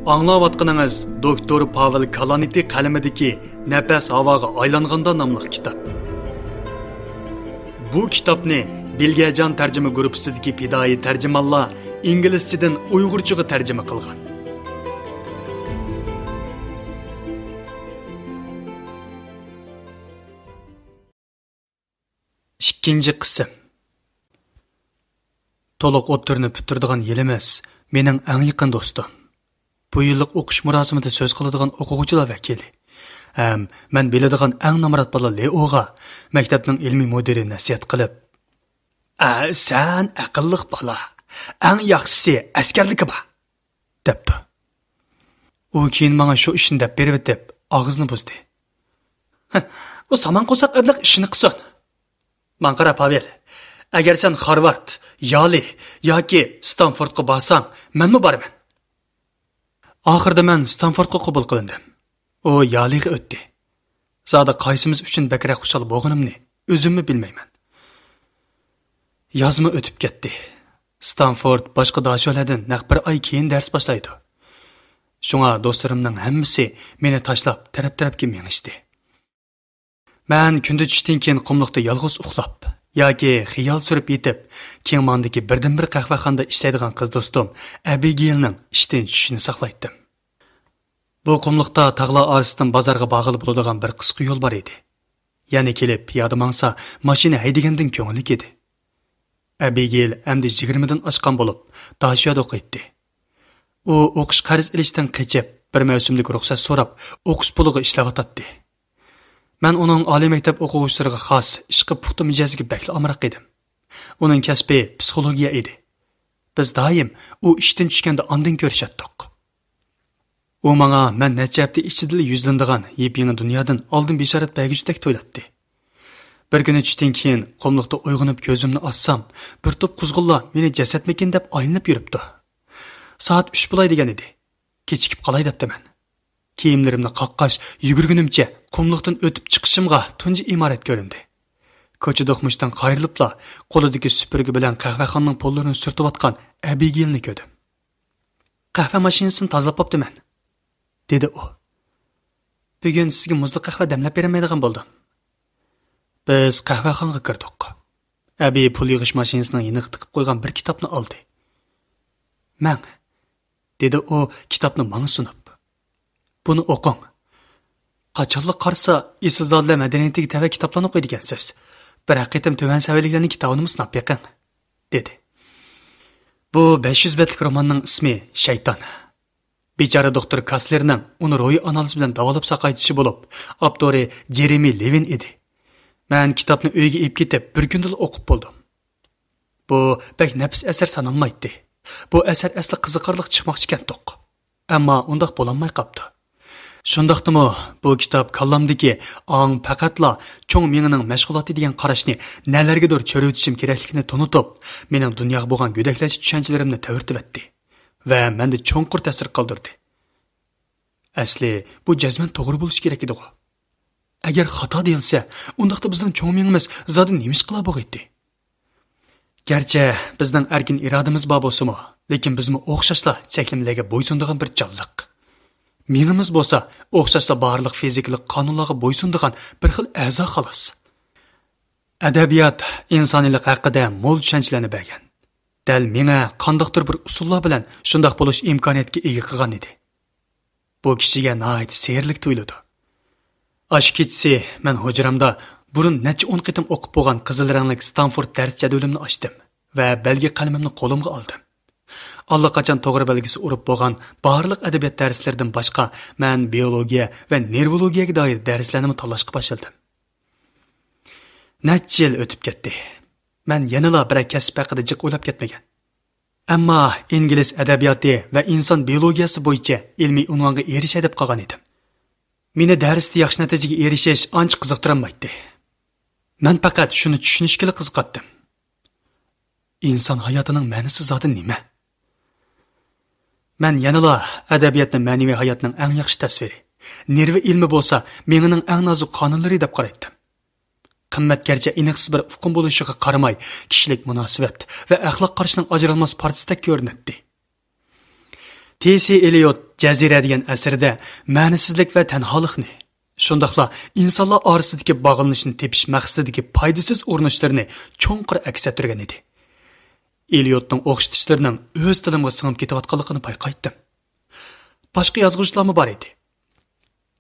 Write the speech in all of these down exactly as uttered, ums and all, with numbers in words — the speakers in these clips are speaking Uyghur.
ئاڭلاۋاتقىنىڭىز دوكتور پاۋېل كالانىتى قەلىمىدىكى نەپەس ھاۋاغا ئايلانغاندا ناملىق كىتاب. بۇ كىتابنى بىلگەجان تەرجىمە گۇرۇپپىسىدىكى پىدائىي تەرجىمانلار ئىنگلىزچىدىن ئۇيغۇرچىغا تەرجىمە قىلغان. ئىككىنچى قىسىم. تولۇق ئوتتۇرىنى پۈتتۈرىدىغان يىلىمىز، مېنىڭ ئەڭ يېقىن دوستۇم. بۇ يىللىق ئوقۇش مۇراسىمىدا سۆز قىلىدىغان ئوقۇغۇچىلار ۋەكىلى ھەم مەن بىلىدىغان ئەڭ نامرات بالا لېئوغا مەكتەپنىڭ ئىلمىي مۇدىرى نەسىھەت قىلىپ، «ئە، سەن ئەقىللىق بالا، ئەڭ ياخشىسى ئەسكەرلىكى بار» دەپتۇ. ئۇ كېيىن ماڭا شۇ ئىشنى دەپ بېرىۋېتىپ، ئاغزىنى بۇزدى. «ھە، ئۇ سامان قورساق ئەبلەخ ئىشىنى قىلسۇن. ماڭا قارا، پاۋېل، ئەگەر سەن خارۋارد، يالى ياكى ستانفوردقا بارساڭ، مەنمۇ بارىمەن.» ئاخىرىدا مەن ستانفوردقا قوبۇل قىلىندىم. ئۇ يالىغا ئۆتتى. زادى قايسىمىز ئۈچۈن بەكرەك خۇشال بولغىنىمنى ئۆزۈممۇ بىلمەيمەن. يازمۇ ئۆتۈپ كەتتى. ستانفورد باشقا داشۆلەردىن نەق بىر ئاي كېيىن دەرس باشلايدۇ. شۇڭا دوستلىرىمنىڭ ھەممىسى مېنى تاشلاپ تەرەپ-تەرەپكە مېڭىشتى. مەن كۈندە چۈشتىن كېيىن قۇملۇقتا يالغۇز ئۇخلاپ ياكى خىيال سۈرۈپ يېتىپ، كىڭماندىكى بىردىنبىر قەھۋەخانىدا ئىشلەيدىغان قىز دوستۇم ئەبىگېيلنىڭ ئىشتىن چۈشۈشىنى ساقلايتتىم. بۇ قۇملۇقتا تاغلار ئارىسىدىن بازارغا بارغىلى بولىدىغان بىر قىسقا يول بار ئىدى. يەنە كېلىپ پىيادە ماڭسا، ماشىنا ھەيدىگەندىن كۆڭۈللۈك ئىدى. ئەبىگېيل ئەمدى يىگىرمىدىن ئاشقان بولۇپ، داشۆدە ئوقۇيتتى. ئۇ ئوقۇش قەرز ئېلىشتىن قېچىپ، بىر مەۋسۇملۇق رۇخسەت سوراپ، ئوقۇش پۇلىغا ئىشلەۋاتاتتى. مەن ئۇنىڭ ئالىي مەكتەپ ئوقۇغۇچىلىرىغا خاس ئىشقا پۇختا مىجەزىگە بەكلا ئامراق ئىدىم. ئۇنىڭ كەسپى پسىخولوگىيە ئىدى. بىز دائىم ئۇ ئىشتىن چۈشكەندە ئاندىن كۆرۈشەتتۇق. ئۇ ماڭا مەن نەچچە ھەپتە ئىچىدىلا يۈزلىنىدىغان يېپيېڭى دۇنيادىن ئالدىن بېشارەت بەرگۈچىدەك تۇيۇلاتتى. بىر كۈنى چۈشتىن كېيىن قۇملۇقتا ئويغىنىپ كۆزۈمنى ئاچسام، بىر توپ قۇزغۇنلار مېنى جەسەتمىكىن دەپ ئايلىنىپ يۈرۈپتۇ. سائەت ئۈچ بولاي دېگەن ئىدى. كېچىكىپ قالاي دەپتىمەن. كىيىملىرىمنى قاققاچ يۈگۈرگىنىمچە قۇملۇقتىن ئۆتۈپ چىقىشىمغا تۇنجى ئىمارەت كۆرۈندى. كوچا دوقمۇشتىن قايرىلىپلا قولىدىكى سۈپۈرگە بىلەن قەھۋەخانىنىڭ پوللىرىنى سۈرتۈۋاتقان ئەبىگېيلنى كۆردۈم. «قەھۋە ماشىنىسىنى تازىلاپ بوپتىمەن»، دېدى ئۇ. «بۈگۈن سىزگە مۇزلۇق قەھۋە دەملەپ بېرەلمەيدىغان بولدۇم.» بىز قەھۋەخانىغا كىردۇق. ئەبى پۇل يىغىش ماشىنىسىنىڭ يېنىغا تىقىپ قويغان بىر كىتابنى ئالدى. «مەڭ»، دېدى ئۇ كىتابنى ماڭا سۇنۇپ. «بۇنى ئوقۇڭ. قاچانلا قارىسا، ئېسىلزادىلەر مەدەنىيىتىگە تەۋە كىتابلارنى ئوقۇيدىكەنسىز. بىر ھەققىتىم تۆۋەن سەۋىيەلىكلەرنىڭ كىتابىنىمۇ سىناپ بېقىڭ»، دېدى. بۇ بەش يۈز بەتلىك روماننىڭ ئىسمى شەيتان. بىچارە دوختۇر كاسلېرنىڭ ئۇنى روھىي ئانالىز بىلەن داۋالاپ ساقايتىشى بولۇپ، ئاپتورى جېرېمى لېۋىن ئىدى. مەن كىتابنى ئۆيگە ئېلىپ كېتىپ، بىر كۈندىلا ئوقۇپ بولدۇم. بۇ بەك نەپىس ئەسەر سانالمايتتى. بۇ ئەسەر ئەسلى قىزىقارلىق چىقماقچىكەنتۇق. ئەمما ئۇنداق بولالماي قاپتۇ. شۇنداقتىمۇ بۇ كىتاب كاللامدىكى ئاڭ پەقەتلا چوڭ مېڭىنىڭ مەشغۇلاتى دېگەن قاراشنى نەلەرگىدۇر چۆرۈۋېتىشىم كېرەكلىكىنى تونۇتۇپ، مېنىڭ دۇنياغا بولغان گۆدەكلەش چۈشەنچىلىرىمنى تەۋرىتىۋەتتى ۋە مەندە چوڭقۇر تەسىر قالدۇردى. ئەسلى بۇ جەزمەن توغرا بولۇشى كېرەك ئىدىغۇ. ئەگەر خاتا دېيىلسە، ئۇنداقتا بىزنىڭ چوڭ مېڭىمىز زادى نېمە ئىش قىلا بوغايتتى؟ گەرچە بىزنىڭ ئەركىن ئىرادىمىز بار بولسىمۇ، لېكىن بىزمۇ ئوخشاشلا چەكلىمىلەرگە بويسۇنىدىغان بىر جانلىق. مېڭىمىز بولسا ئوخشاشلا بارلىق فىزىكىلىق قانۇنلارغا بويسۇنىدىغان بىر خىل ئەزا خالاس. ئەدەبىيات ئىنسانىيلىق ھەققىدە مول چۈشەنچىلەرنى بەرگەن. دەل مېڭە قانداقتۇر بىر ئۇسۇللار بىلەن شۇنداق بولۇش ئىمكانىيىتىگە ئىگە قىلغان ئىدى. بۇ كىشىگە ناھايىتى سېھىرلىك تۇيۇلىدۇ. ئاشۇ كېچىسى مەن ھۇجرامدا بۇرۇن نەچچە ئون قېتىم ئوقۇپ بولغان قىزىل رەڭلىك ستانفورد دەرس جەدۋىلىمنى ئاچتىم ۋە بەلگە قەلىمىمنى قولۇمغا ئالدىم. ئاللىقاچان توغرا بەلگىسى ئۇرۇپ بولغان بارلىق ئەدەبىيات دەرسلىرىدىن باشقا، مەن بىيولوگىيە ۋە نېرۋولوگىيەگە دائىر دەرسلەرنىمۇ تاللاشقا باشلىدىم. نەچچە يىل ئۆتۈپ كەتتى. مەن يەنىلا بىرەر كەسىپ ھەققىدە جىق ئويلاپ كەتمىگەن. ئەمما ئىنگلىز ئەدەبىياتى ۋە ئىنسان بىيولوگىيەسى بويىچە ئىلمىي ئۇنۋانغا ئېرىشەي دەپ قالغان ئىدىم. مېنى دەرستە ياخشى نەتىجىگە ئېرىشىش ئانچە قىزىقتۇرالمايتتى. مەن پەقەت شۇنى چۈشىنىشكىلا قىزىقاتتىم. ئىنسان ھاياتىنىڭ مەنىسى زادى نېمە؟ مەن يەنىلا ئەدەبىياتنى مەنىۋى ھاياتنىڭ ئەڭ ياخشى تەسۋىرى، نېرۋا ئىلمى بولسا مېڭىنىڭ ئەڭ نازۇك قانۇنلىرى دەپ قارايتتىم. قىممەت گەرچە ئېنىقسىز بىر ئۇقۇم بولۇشىغا قارىماي، كىشىلىك مۇناسىۋەت ۋە ئەخلاق قارىشىنىڭ ئاجرالماس پارچىسىدەك كۆرۈنەتتى. دېسى ئېلىيوت جەزىرە دېگەن ئەسىرىدە مەنىسىزلىك ۋە تەنھالىقنى، شۇنداقلا ئىنسانلار ئارىسىدىكى باغلىنىشنى تېپىش مەقسىتىدىكى پايدىسىز ئۇرۇنۇشلىرىنى چوڭقۇر ئەكس ئەتتۈرگەن ئىدى. ئېلىيوتنىڭ ئوخشىتىشلىرىنىڭ ئۆز تىلىمغا سىڭىپ كېتىۋاتقانلىقىنى بايقايتتىم. باشقا يازغۇچىلارمۇ بار ئىدى.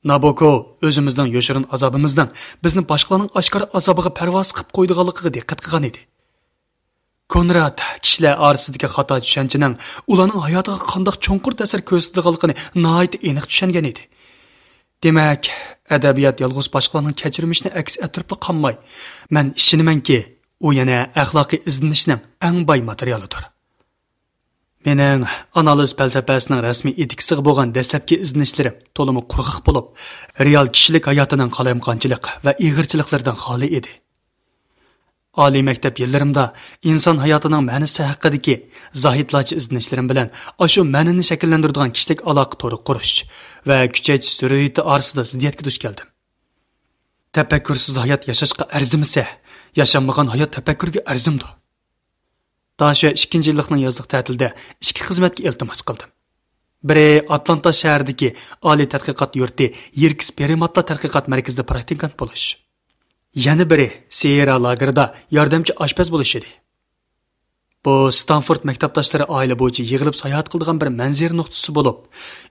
نابوكو ئۆزىمىزنىڭ يوشۇرۇن ئازابىمىزنىڭ بىزنى باشقىلارنىڭ ئاشكارا ئازابىغا پەرۋاسىز قىلىپ قويىدىغانلىقىغا دىققەت قىلغان ئىدى. كونراد كىشىلەر ئارىسىدىكى خاتا چۈشەنچىنىڭ ئۇلارنىڭ ھاياتىغا قانداق چوڭقۇر تەسىر كۆرسىتىدىغانلىقىنى ناھايىتى ئېنىق چۈشەنگەن ئىدى. دېمەك، ئەدەبىيات يالغۇز باشقىلارنىڭ كەچۈرمىشىنى ئەكس ئەتتۈرۈپلا قالماي، مەن ئىشىنىمەنكى، ئۇ يەنە ئەخلاقىي ئىزدىنىشنىڭ ئەڭ باي ماتېرىيالىدۇر. مېنىڭ ئانالىز پەلسەپەسىنىڭ رەسمىي ئېتىكىسىغا بولغان دەسلەپكى ئىزدىنىشلىرىم تولىمۇ قۇرغاق بولۇپ، رېئال كىشىلىك ھاياتىنىڭ قالايمىقانچىلىق ۋە ئېغىرچىلىقلىرىدىن خالىي ئىدى. ئالىي مەكتەپ يىللىرىمدا ئىنسان ھاياتىنىڭ مەنىسى ھەققىدىكى زاھىدلارچە ئىزدىنىشلىرىم بىلەن ئاشۇ مەنىنى شەكىللەندۈرىدىغان كىشىلىك ئالاقە تورى قۇرۇش ۋە كۈچەيتىش زۆرۈرىيىتى ئارىسىدا زىددىيەتكە دۇچ كەلدىم. تەپەككۇرسىز ھايات ياشاشقا ئەرزىمىسە، ياشانمىغان ھايات تەپەككۇرگە ئەرزىمدۇ؟ داشۆ ئىككىنچى يىللىقنىڭ يازلىق تەتىلىدە ئىككى خىزمەتكە ئىلتىماس قىلدىم. بىرى ئاتلانتا شەھىرىدىكى ئالىي تەتقىقات يۇرتى يىركىس پرىماتلار تەتقىقات مەركىزىدە پراكتىكانت بولۇش. يەنە بىرى سىيېررا لاگېرىدا ياردەمچى ئاشپەز بولۇش ئىدى. بۇ ستانفورد مەكتەپداشلىرى ئائىلە بويىچە يىغىلىپ ساياھەت قىلىدىغان بىر مەنزىرە نۇقتىسى بولۇپ،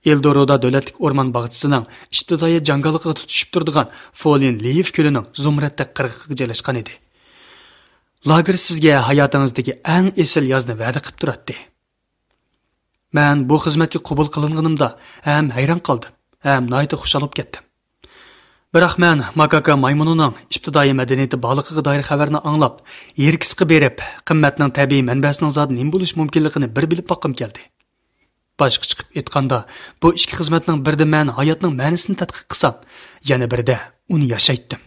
ئېلدورودا دۆلەتلىك ئورمان باغچىسىنىڭ ئىپتىدائىي جاڭگاللىقىغا تۇتىشىپ تۇرىدىغان فولىن لىف كۆلىنىڭ زۇمرەتتەك قىرغىقىغا جايلاشقان ئىدى. لاگېر سىزگە ھاياتىڭىزدىكى ئەڭ ئېسىل يازنى ۋەدە قىلىپ تۇراتتى. مەن بۇ خىزمەتكە قوبۇل قىلىنغىنىمدا ھەم ھەيران قالدىم، ھەم ناھايىتى خۇشال بولۇپ كەتتىم. بىراق مەن ماكاكا مايمۇنىنىڭ ئىپتىدائىي مەدەنىيىتى بارلىقىغا دائىر خەۋەرنى ئاڭلاپ، يىركىسقا بېرىپ، قىممەتنىڭ تەبىئىي مەنبەسىنىڭ زادى نېمە بولۇشى مۇمكىنلىكىنى بىر بىلىپ باققۇم كەلدى. باشقا چىقىپ ئېيتقاندا، بۇ ئىككى خىزمەتنىڭ بىرىدە مەن ھاياتنىڭ مەنىسىنى تەتقىق قىلسام، يەنە بىرىدە ئۇنى ياشايتتىم.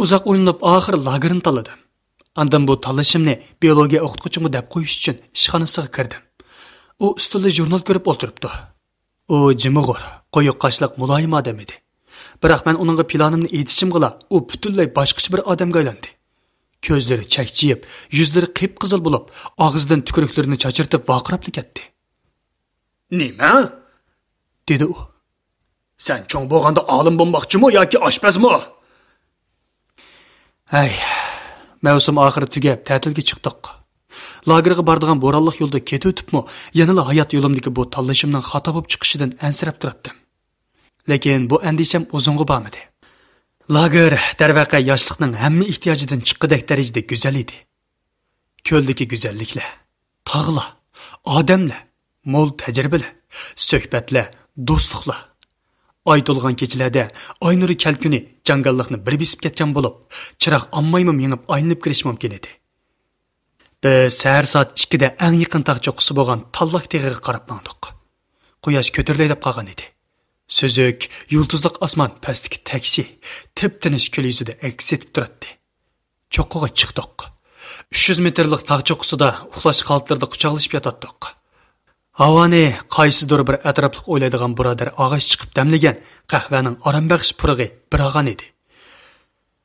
ئۇزاق ئويلىنىپ، ئاخىرى لاگېرنى تاللىدىم. ئاندىن بۇ تاللىشىمنى بىيولوگىيە ئوقۇتقۇچىمغا دەپ قويۇش ئۈچۈن ئىشخانىسىغا كىردىم. ئۇ ئۈستىلىدە ژۇرنال كۆرۈپ ئولتۇرۇپتۇ. ئۇ جىمىغۇر، قويۇق قاشلىق، مۇلايىم ئادەم ئىدى. بىراق مەن ئۇنىڭغا پىلانىمنى ئېيتىشىمغىلا، ئۇ پۈتۈنلەي باشقىچە بىر ئادەمگە ئايلاندى. كۆزلىرى چەكچىيىپ، يۈزلىرى قىپقىزىل بولۇپ، ئاغزىدىن تۈكۈرۈكلىرىنى چاچرىتىپ ۋارقىراپلا كەتتى. نېمە؟ دېدى ئۇ. سەن چوڭ بولغاندا ئالىم بولماقچىمۇ ياكى ئاشپەزمۇ؟ ھەي، مەۋسۇم ئاخىرى تۈگەپ، تەتىلگە چىقتۇق. لاگېرغا بارىدىغان بورانلىق يولدا كېتىۋېتىپمۇ، يەنىلا ھايات يولۇمدىكى بۇ تاللىشىمنىڭ خاتا بولۇپ چىقىشىدىن ئەنسىرەپ تۇراتتىم. لېكىن بۇ ئەندىشەم ئۇزۇنغا بارمىدى. لاگېر، دەرۋەقە، ياشلىقنىڭ ھەممە ئېھتىياجىدىن چىققۇدەك دەرىجىدە گۈزەل ئىدى. كۆلدىكى گۈزەللىكلەر، تاغلار، ئادەملەر، مول تەجرىبىلەر، سۆھبەتلەر، دوستلۇقلار. ئاي تولغان كېچىلەردە ئاي نۇرى كەلكۈنى جاڭگاللىقنى بىر بېسىپ كەتكەن بولۇپ، چىراغ ئاممايمۇ مېڭىپ ئايلىنىپ كىرىشى مۇمكىن ئىدى. بىز سەھەر سائەت ئىككىدە ئەڭ يېقىن تاغ چوققىسى بولغان تاللاك تېغىغا قاراپ ماڭدۇق. قۇياش كۆتۈرۈلەي دەپ قالغان ئىدى. سۈزۈك، يۇلتۇزلۇق ئاسمان پەستىكى تەكشى، تىپتىنچ كۆل يۈزىدە ئەكس ئېتىپ تۇراتتى. چوققىغا چىقتۇق. ئۈچ يۈز مېتىرلىق تاغ چوققىسىدا ئۇخلاش ھالەتلىرىدە قۇچاقلىشىپ ياتاتتۇق. ھاۋانى قايسىدۇر بىر ئەتراپلىق ئويلايدىغان بۇرادەر ئاغاچ چىقىپ دەملىگەن قەھۋەنىڭ ئارام بەخش پۇرىقى بىراغان ئىدى.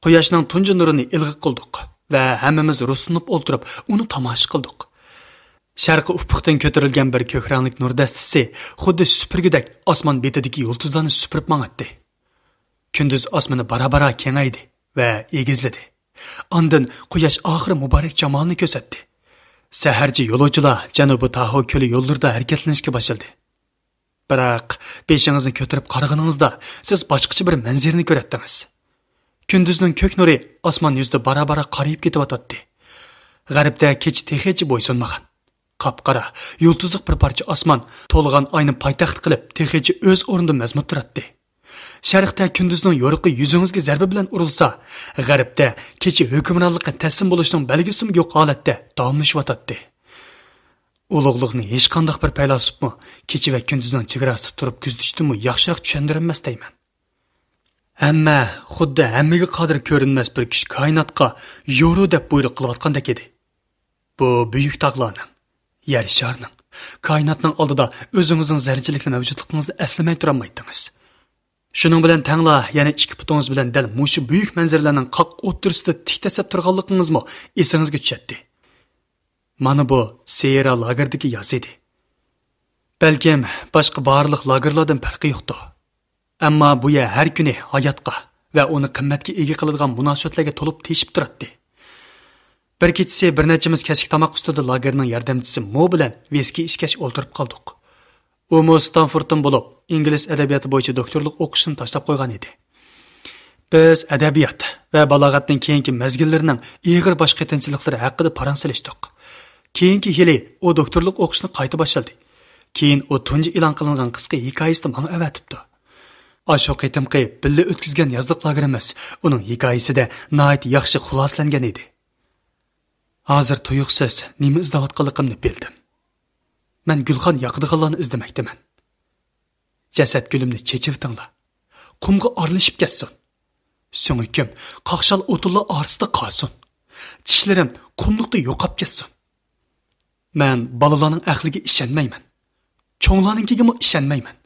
قۇياشنىڭ تۇنجى نۇرىنى ئىلغا قىلدۇق ۋە ھەممىمىز رۇسلىنىپ ئولتۇرۇپ ئۇنى تاماشا قىلدۇق. شەرقىي ئۇپۇقتىن كۆتۈرۈلگەن بىر كۆك رەڭلىك نۇر دەستىسى خۇددى سۈپۈرگۈدەك ئاسمان بېتىدىكى يۇلتۇزلارنى سۈپۈرۈپ ماڭاتتى. كۈندۈز ئاسمىنى بارا-بارا كېڭەيدى ۋە ئېگىزلىدى. ئاندىن قۇياش ئاخىرى مۇبارەك جامالىنى كۆرسەتتى. سەھەرچە يولۇچىلار جەنۇبىي تاھو كۆلى يوللىرىدا ھەرىكەتلىنىشكە باشلىدى. بىراق، بېشىڭىزنى كۆتۈرۈپ قارىغىنىڭىزدا، سىز باشقىچە بىر مەنزىرىنى كۆرەتتىڭىز. كۈندۈزنىڭ كۆك نۇرى ئاسمان يۈزىدە بارا-بارا قارىيىپ كېتىۋاتاتتى. غەربتە كېچە تېخىچە بويسۇنمىغان. قاپقارا، يۇلتۇزلۇق بىر پارچە ئاسمان تولغان ئاينى پايتەخت قىلىپ، تېخىچە ئۆز ئورنىدا مەزمۇت تۇراتتى. شەرقتە كۈندۈزنىڭ يورۇقى يۈزىڭىزگە زەربە بىلەن ئۇرۇلسا، غەربتە كېچە ھۆكۈمرانلىققا تەسلىم بولۇشنىڭ بەلگىسىمۇ يوق ھالەتتە داۋاملىشىۋاتاتتى. ئۇلۇغلۇقنى ھېچقانداق بىر پەيلاسوپمۇ كېچە ۋە كۈندۈزنىڭ چېگراسىدا تۇرۇپ كۆزىتىشتىنمۇ ياخشىراق چۈشەندۈرەلمەس دەيمەن. ھەممە خۇددى ھەممىگە قادىر كۆرۈنمەس بىر كۈچ كائىناتقا يورۇ دەپ بۇيرۇق قىلىۋاتقاندەك ئىدى. بۇ بۈيۈك تاغلارنىڭ، يەر شارىنىڭ، كائىناتنىڭ ئالدىدا ئۆزىڭىزنىڭ زەررىچىلىكلا مەۋجۇتلۇقىڭىزنى ئەسلىمەي تۇرالمايتتىڭىز. شۇنىڭ بىلەن تەڭلا يەنە ئىككى پۇتىڭىز بىلەن دەل مۇشۇ بۈيۈك مەنزىرىلەرنىڭ قاق ئوتتۇرىسىدا تىك تەسسەپ تۇرغانلىقىڭىزمۇ ئېسىڭىزگە چۈشەتتى. مانا بۇ سىيېررا لاگېردىكى ياز ئىدى. بەلكىم باشقا بارلىق لاگېرلاردىن پەرقى يوقتۇ. ئەمما بۇ يەر ھەر كۈنى ھاياتقا ۋە ئۇنى قىممەتكە ئىگە قىلىدىغان مۇناسىۋەتلەرگە تولۇپ تېشىپ تۇراتتى. بىر كېچىسى بىر نەچچىمىز كەچلىك تاماق ئۈستىلىدە لاگېرنىڭ ياردەمچىسى مو بىلەن ۋىسكى ئىچكەچ ئولتۇرۇپ قالدۇق. ئۇمۇ ستانفوردتىن بولۇپ، ئىنگلىز ئەدەبىياتى بويىچە دوكتورلۇق ئوقۇشىنى تاشلاپ قويغان ئىدى. بىز ئەدەبىيات ۋە بالاغەتنىڭ كېيىنكى مەزگىللىرىنىڭ ئېغىر باش قېتىنچىلىقلىرى ھەققىدە پاراڭ سېلىشتۇق. كېيىنكى يىلى ئۇ دوكتورلۇق ئوقۇشىنى قايتا باشلىدى. كېيىن ئۇ تۇنجى ئېلان قىلىنغان قىسقا ھېكايىسىنى ماڭا ئەۋەتىپتۇ. ئاشۇ قېتىمقى بىللە ئۆتكۈزگەن يازلىق لاگېرىمىز ئۇنىڭ ھېكايىسىدە ناھايىتى ياخشى خۇلاسىلەنگەن ئىدى. ھازىر تۇيۇقسىز نېمە ئىزدەۋاتقانلىقىمنى بىلدىم. مەن گۈلخان ياقىدىغانلارنى ئىزدىمەكتىمەن. جەسەت گۈلۈمنى چېچىۋېتىڭلار. قۇمغا ئارىلىشىپ كەتسۇن. سۆڭىكىم قاقشال ئوتۇنلار ئارىسىدا قالسۇن. چىشلىرىم قۇملۇقتا يوقاپ كەتسۇن. مەن بالىلارنىڭ ئەقلىگە ئىشەنمەيمەن. چوڭلارنىڭكىگىمۇ ئىشەنمەيمەن.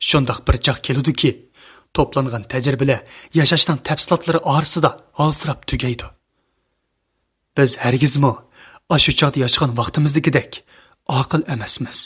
شۇنداق بىر چاغ كېلىدۇكى، توپلانغان تەجرىبىلەر ياشاشنىڭ تەپسىلاتلىرى ئارىسىدا ھالسىراپ تۈگەيدۇ. بىز ھەرگىزمۇ ئاشۇ چاغدا ياشىغان ۋاقتىمىزدىكىدەك ئاقىل ئەمەسمىز.